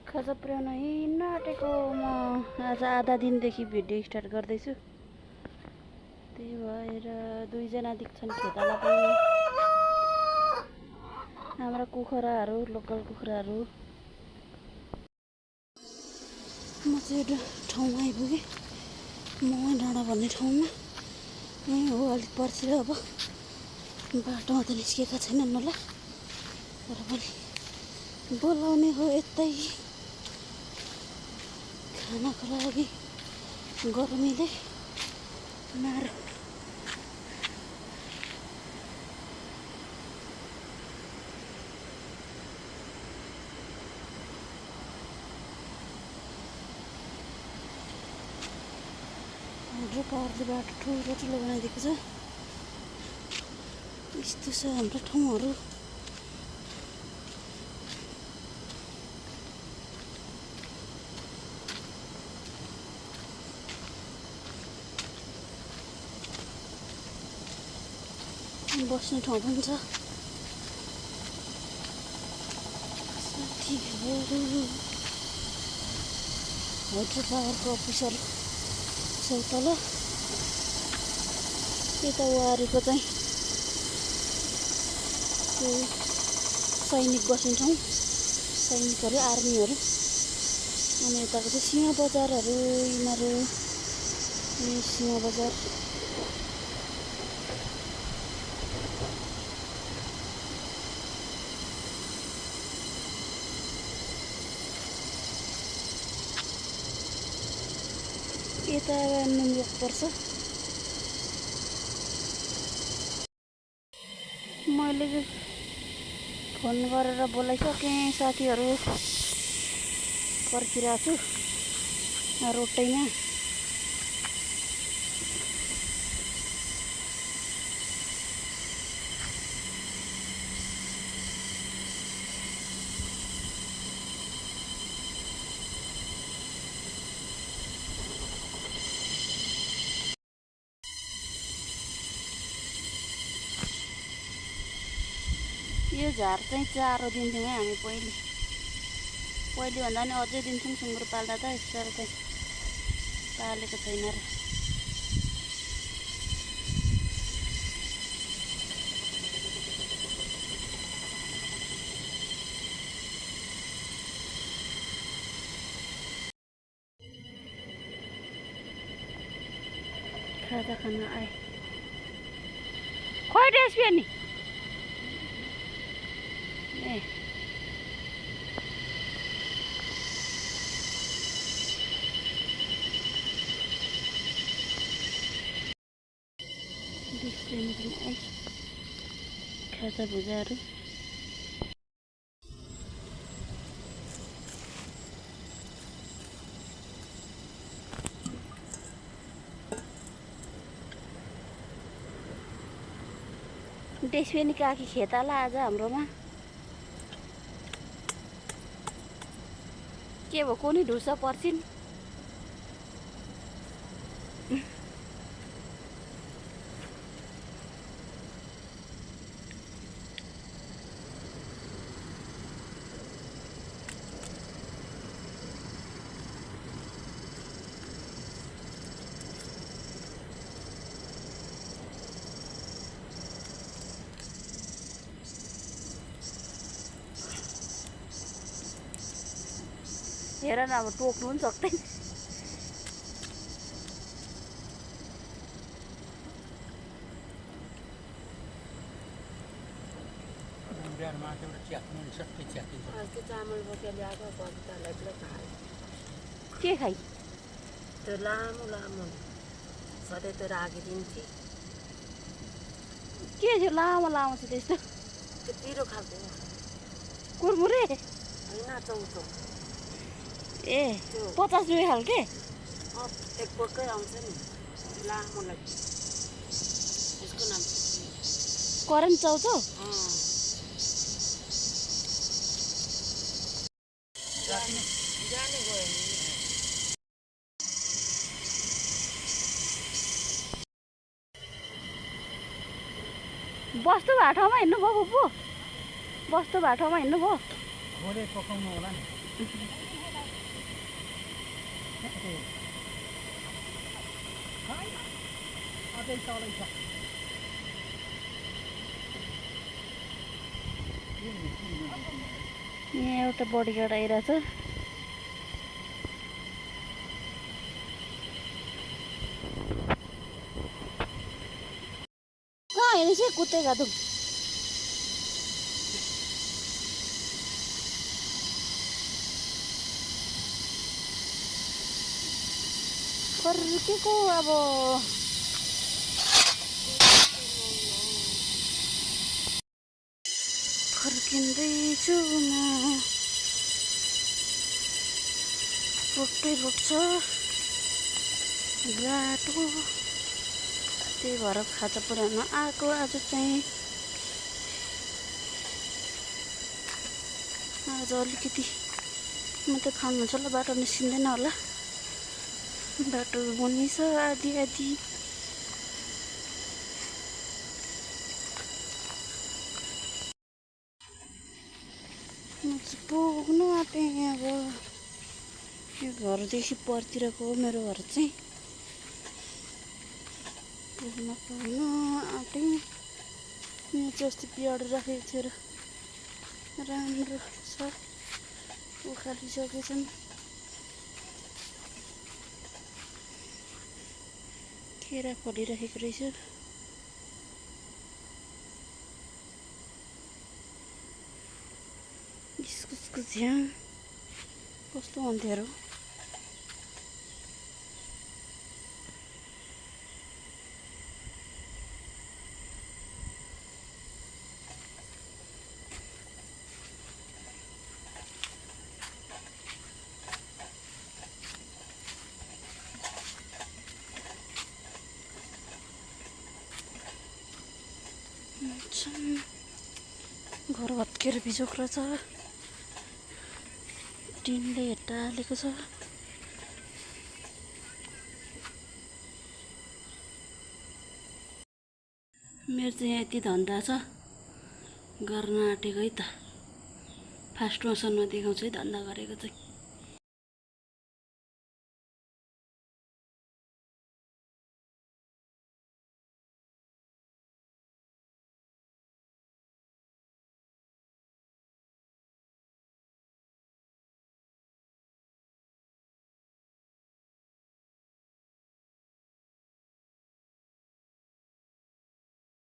खाजा पुर्याउन हिँड्न आँटेको म आज आधा दिनदेखि भिडियो स्टार्ट गर्दैछु। त्यही भएर दुईजना देख्छन् खेताला पनि हाम्रा कुखुराहरू लोकल कुखुराहरू। म चाहिँ एउटा ठाउँमा आइपुगेँ, मोहन डाँडा भन्ने ठाउँमा। यहीँ हो, अलिक पर्छिर। अब बाटोमा त निस्केका छैनन् होला, तर पनि बोलाउने हो यतै खानाको लागि। गर्मीले मार हाम्रो पाहाडले बाटो ठुलो ठुलो बनाइदिएको छ। यस्तो छ हाम्रो ठाउँहरू। बस्ने ठाउँ पनि छ। साथीहरू हाइड्रो पावरको अफिसर छ तल। यता वारीको चाहिँ त्यो सैनिक बस्ने ठाउँ, सैनिकहरू आर्मीहरू। अनि यताको चाहिँ सिंह बजारहरू, यिनीहरू सिंह बजार। यता नुनरुक पर्छ। मैले फोन गरेर बोलाइसकेँ, साथीहरू पर्खिरहेको छु रोडैमा। यो झार चाहिँ चारो दिन्थ्यौँ है हामी पहिले भन्दा पनि अझै दिन्छौँ। सुँगुर पाल्दा त यसरी चाहिँ पालेको छैन र। खाजा खान आए। खोइ रेसिपी नि ए खाजा भुजाहरू। डेस्पेनी काकी खेताला आज हाम्रोमा। के भयो, कोनी ढुस पर्छिन्। हेर न, अब टोक्नु पनि सक्दैन। के खाइ त्यो लामो लामो सधैँ त्यो राखिदिन्थे। के थियो लामो लामो छ त्यस्तो? त्यो पिरो खालको कुरमुरे होइन, चौचौ। ए 50 रुपियाँ खालके? एक पोकै आउँछ नि लामो लागि। त्यसको नाम करेन्ट चौचौ। जाने गयो। बस्तु भएको ठाउँमा हिँड्नुभयो बुबु? बस्तु भएको ठाउँमा हिँड्नुभयो? भोलि पकाउनु होला नि। यहाँ एउटा बडीगार्ड आइरहेछ कहाँ हेरेछ कुत्ते गादु फर्केको अब फर्किँदैछु म रोटै रोट छ बाटो त्यही भएर खाजा पुऱ्याउन आएको आज चाहिँ आज अलिकति मात्रै खानु हुन्छ होला बाटो निस्किँदैन होला बाटो बनिछ आधी आधी म चाहिँ पुग्नु आँटेँ अब यो घरदेखि परतिरको हो मेरो घर चाहिँ पुग्नु आँटेँ यहाँ चाहिँ अस्ति पियाड राखेको थियो र राम्रो छ उखालिसकेछन् केरा फलिरहेको रहेछ इस्कुसको झ्याङ कस्तो हुन्थ्यो घर भत्केर बिजोक्रा छ टिनले हेटालेको छ मेरो चाहिँ यति धन्दा छ गर्न आँटेको है त फास्ट मोसनमा देखाउँछु है धन्दा गरेको चाहिँ